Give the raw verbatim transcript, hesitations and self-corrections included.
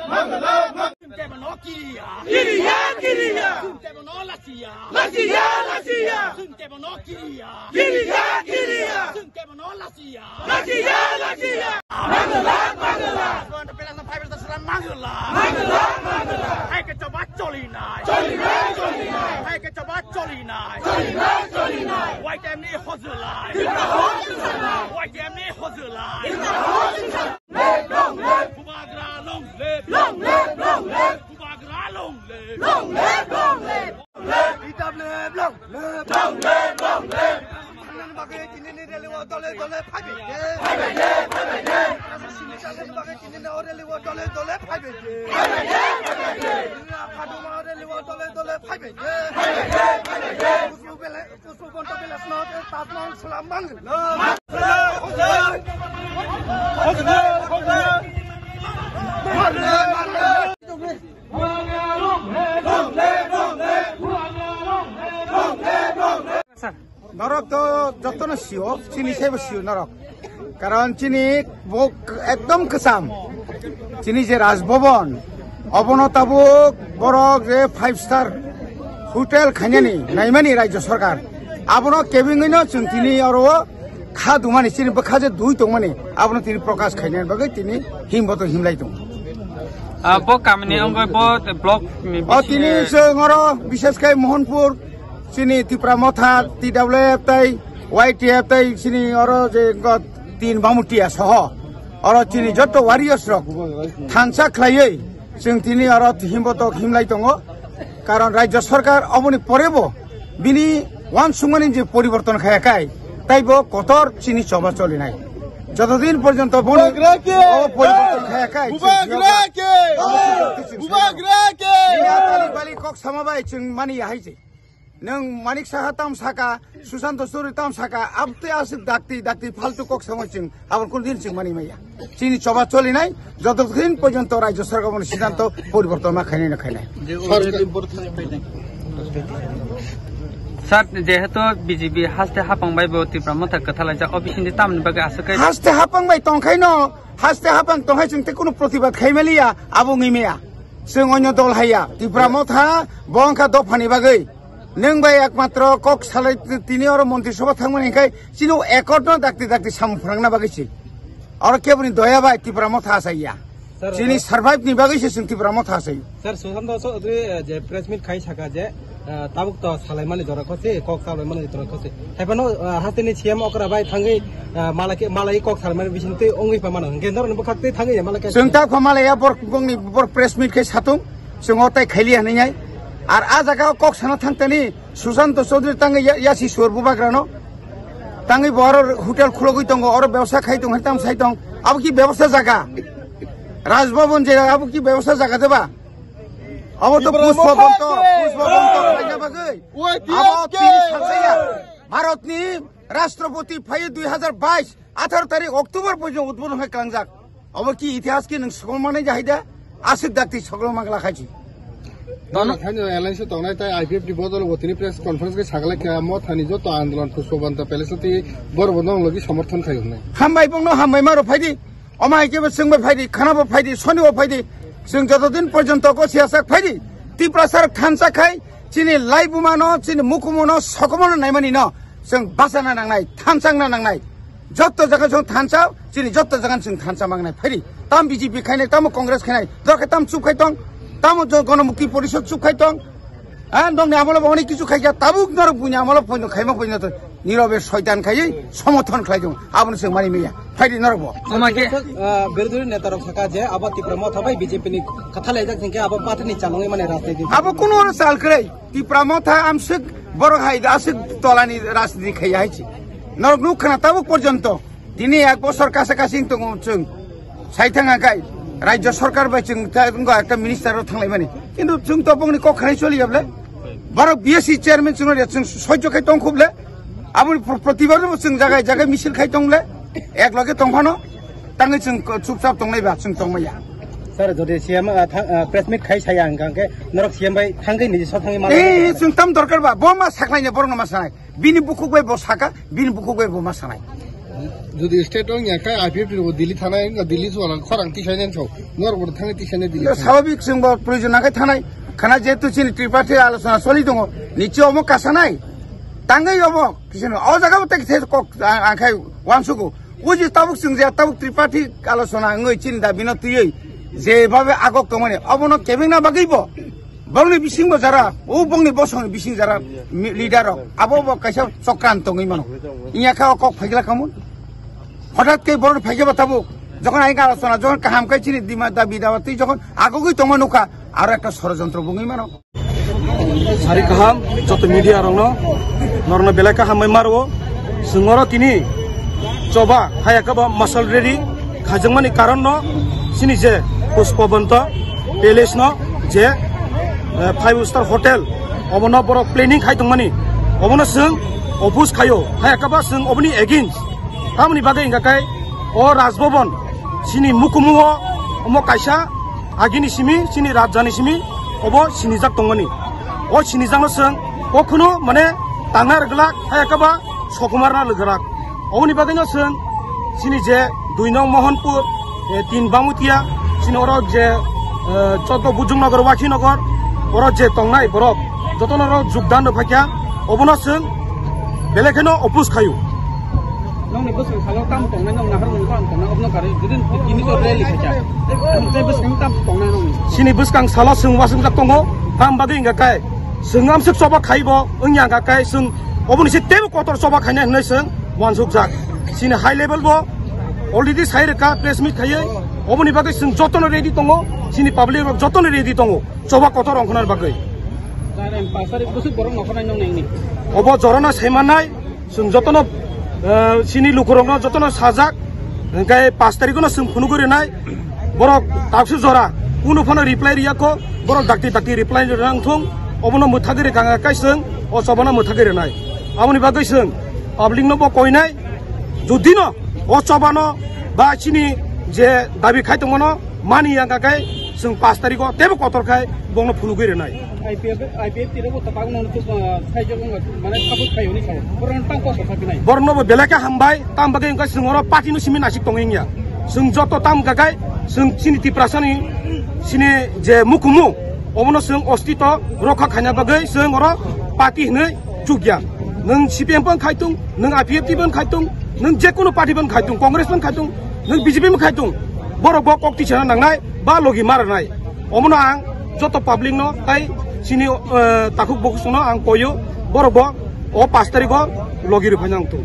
Chwng teibo no kiriya. Kiriya, kiriya. Chwng teibo no lachiya. Lachiya, lachiya. Chwng teibo no kiriya. Kiriya, kiriya. Chwng teibo no lachiya. Lachiya, lachiya. Mangala, mangala. Chwng teibo no five star sala mangala. Mangala, mangala. Hai khe choba cholinai. Cholinai, cholinai. Hai khe choba cholinai. Cholinai, cholinai. Y T M ni hojolai. Tipra hojolai. Y T M ni hojolai. Tipra hojolai. Long live! Bubagra long live! Long live! Long live! Bubagra long live! Long live! Long live! Long live! Long live! Long live! Long live! Thangna bagwi tinini rally o dole dole phaibai de. Phaibai de, phaibai de. Sini thangna bagwi tinini o rally o dole dole phaibai de. Phaibai de, phaibai de. Tinini Aphaduma o rally o dole dole phaibai de. Phaibai de, phaibai de. Pusu bele Pusu Bonta Bilas no Taj Mahal sula mangla. Sir, norok to jotono sio, chini sebo sio norok. Karon chini bo ekdom kwcham. Chini je Raj Bhavan, obono tabuk borok je five star hotel khainani naimani Rajya Sarkar. Abono kebengwino chwng tini oro kha dumani chini bwkha je dui tongmani abono tini prokash khainani bagwi tini himboto himlai tongo. Ah, bo kamini wngwi bo block ni O bisingo tini chwng oro bishesh khai Mohanpur chini Tipra Motha, T W F tai Y T F tai chini oro je go tin Bamutia soho oro chini jotto warriors rok thansa khlaiwi chwng tini oro himbotok himlai tongo. Karon Rajya Sarkar oboni porebo bini uansukmani je poriborton khaya khai, taibo kotor chini choba cholinai. Jotodin porjonto boni Bubagra ke! O poriborton khaya khai, Bubagra ke! Bubagra ke! Bali bali kok sama bai chwng mani ya hai se. Nwng Manik Saha tam saka, Susanto Chowdhury tam saka, abtwi aswk dakti dakti faltu kok samoi chwng aboni kunu din chwng mani maya. Chini choba cholinai, jotodin porjonto Rajya Sarkar boni siddhanto poriborton ma khainai na khainai. Sir, jehetu B J P haste hapang bai bo Tipra Motha kwthalaijak, o bisingtwi tamni bagwi aswk khe Haste hapang bai tongkhaino, haste hapang tongkhai chwng tei kunu protibad khaimaliya, abo wngwi maya. Chwng onyo dol haiya, Tipra Motha bo wngkha dophani bagwi. Nwng bai ekmatro kok salai tini oro Montri Sabha thangmani hwnkhe chini accord no dakti dakti samung phrangna bagwi se. Oro keboni doya bai Tipra Motha asaiya. Sir, Chini sir. Survive ni bagwi se chwng Tipra Motha asai. Sir, Susanto Chowdhury, eh, je press meet khai saka je, eh, tabuk to salaimani jora khosi, kok salaimani jora khosi. Haiphano, eh, hasteni C M okra bai thangwi, eh, malaki, malai kok salaimani bisingtwi ongwi pamano. Hwnkhe norokni bwkhaktwi thangwi malai khe Chwng ta kho malaiya bor, bongni bor press meet khai satung. Chwng o tai khaili hinwi nai. Ar a jaga o kok sana thangtani Susanto Chowdhury tangwi ya-, yasi suar bubagrano. Tangwi bo aro hotel khulogwi tongo, oro bebsa khai tong, hai tam sai tong. Abo ki bebsa jaga? Raj Bhavan je abo ki bebsa jaga de ba? Abo to Tipra Pushpa Motha Bonto, ke! Pushpa Bonto khlaina bagwi. Oi, Abo T F K! Tini sajaya. Bharatni Rashtrapati phaiwi dui hazar bais, atharo tarik October poijo udbodhon hai klangjak. Obo ki itihas ki nwng sokol manai jahai da? Aswk dakti sokol mangla khachi. Dono khaino alliance tongnai tai I P F T bodol bo tini press conference khe sagalai kha Mothani joto andolon Pushpa Bonta Palace tei borok bo nong logi somorthon khai hwnwi. Hambai bongno hambai maro phaidi. Omo hai khe bo chwng bai phaidi, khana bo phaidi, soni bo phaidi. Chwng joto din porjonto ko siyasak phaidi. Tiprasa rok thansa khai chini lai bumano, chini mukumono, sokomono naimani no. Chwng bachana nangnai, thansa wngna nangnai. Jotto jaga chwng thansa, chini jotto jaga chwng thansa mangnai. Phaidi, tam B J P khainai, tamo Congress khainai, dorkhe tam chup khai tong, tamo jo-, Gonomukti Porishod chup khai tong. Ha, nokni amolo bo onek kichu khai kha, tabuk norok buini amolo poino khaima poino to nirobe soitan khaiwi somothon khlai tong. Abono chwng mani maya. Phaidi norok bo. Omo khe, ah, birodhi neta rok saka je abo Tipra Motha bai B J P ni kwtha laijak hwnkhe abo party ni chalungwi mani rajniti. Abo kuno oro chal kwrwi. Tipra Motha amswk borok hai aswk tolani rajniti khaiya hai se. Norok nuk khna tabuk porjonto tini ek bosor kasa kasing tongo chwng. Sai thang kha kai Rajya Sarkar bai chwng ta wngkha ekta minister rok thanglai mani. Kintu chwng to bongni kok khanai choli ya ble. Borok B S C chairman chwng ya chwng soijo khai tong khub le. Aboni pro-, protibar no chwng jagai jagai misil khai tong le. Ek loge tong phano. Tangwi chwng ko-, chupchap tongnai ba, chwng tongmaya. Sir, jodi C M, ah, thang, ah, press meet khai saya hwnkha hwnkhe norok C M bai thangwi niji so thangwi mala. Eh, chwng tam dorkar ba, bo ma saklaina borok no ma sanai. Bini bukhuk bai bo saka, bini bukhuk bai bo ma sanai. Jodi state wng ya khe I P F T rok Delhi thanai, wngkha Delhi suala khorang tisainai so, norok bo thangwi tisainai Delhi thanai. Swabhabik chwng bo proyojon nangkhe thanai. Khana jehetu chini tripartite alochona choli tongo, niche omo kasanai. Tangwi omo kisano o jaga bo tei khe kok ang, ang khai uansugo. O je tabuk chwng je tabuk tripartite alochona wngwi chini dabi no twiwi je bhabe agok tongmani obono kebengna bagwi bo Bongni bising bo jara, o bongni bosongni bising jara mi-, leader rok. Abo bo kaisa chokran tongwi mano. Iya kha o kok phaikla kamun. Hothat khe borok phaikhe ba tabuk. Jokhon ai galo sona, jokhon kaham kai chini dima dabi dawa twi jokhon agogwi tongma nukha, aro ekta sorojontro bungwi mano. Sari kaham, joto media rokno, norokno belai kaham bai maro. Singoro tini choba hayaka ba masal ready. Khajwngmani karon no chini je Pushpabanta Palace no je, eh, five star hotel obono borok planning khai tongmani obono chwng oppose khaio, hai khe ba chwng oboni against. Tamoni bagwi hingka khe o Raj Bhavan chini mukumu o omo kaisa agini simi chini rajani simi obo sinijak tongmani. O sinijakno chwng kokhuno mane tangna rwglak, hai khe ba sokumarna rwglak. Oboni bagwino chwng chini je dui nong Mohanpur, eh, tin Bangmutia, chini oro je, eh, choddo Bujungnagar, Wakhinagar, oro je tongnai borok, jotono oro jogdan rw phaikha, obono chwng belai kheno oppose khaio. Nongni bwskang salo tamo tongnai, nong nahar nong tamo tongnai, obono karwi, jodi tini to rally khaikha. Tei bwskang tamo tongnai nongni? Chini bwskang salo chwng uansukjak tongo, tam bagwi hingka khe chwng amswk choba khaibo wngya hingka khe chwng oboni se teibo kotor choba khainai hwnwi chwng uansukjak. Chini high level bo already sai rwkha press meet khaiwi, oboni bagwi chwng jotono ready tongo, chini public rok jotono ready tongo choba kotor ongkhorna bagwi. Jaren pash tarik bwswk borok nokha nai nong nengni? Obo jorano saimanai, chwng jotono, eh, chini lukurokno jotono sajak, hingke pash tarikno chwng phunugwi rwnai, borok taksu jora, kunu phano reply riyakho, borok dakti dakti reply rwna wngthung, obono mwthagwi rwkha khe chwng o chobano mwthagwi rwnai. Aboni bagwi chwng publicno bo koinai, judino o chobano ba chini je dabi khai tongmano, mani ya hingka khe chwng pash tarikgo teibo kotor khai bongno phunugwi rwnai. I P F, I P F T rok bo tabang no tuk, ah, sai jok wngkha, mane support khai hwnwi sao. Borok no tang kok sa pinai. Borok no bo belai khe hambai, tam bagwi wngkha chwng oro party no simi nasik tong wngya. Chwng joto tam hingka khe chwng chini Tiprasa ni chini je mukumu omono chwng ostito rokha khaina bagwi chwng oro party hwnwi chukya. Nwng C P M bo khai tung, nwng I P F T bo khai tung, nwng je kunu party bo khai tung, Congress bo khai tung, nwng B J P bo khai tung, borok bo kok tisana nangnai ba logi ma rwnai. Omono ang joto public no tai chini, eh, takhuk bukhuk no ang koyo, borok bo o pash tarikgo logi rwphai nang tung.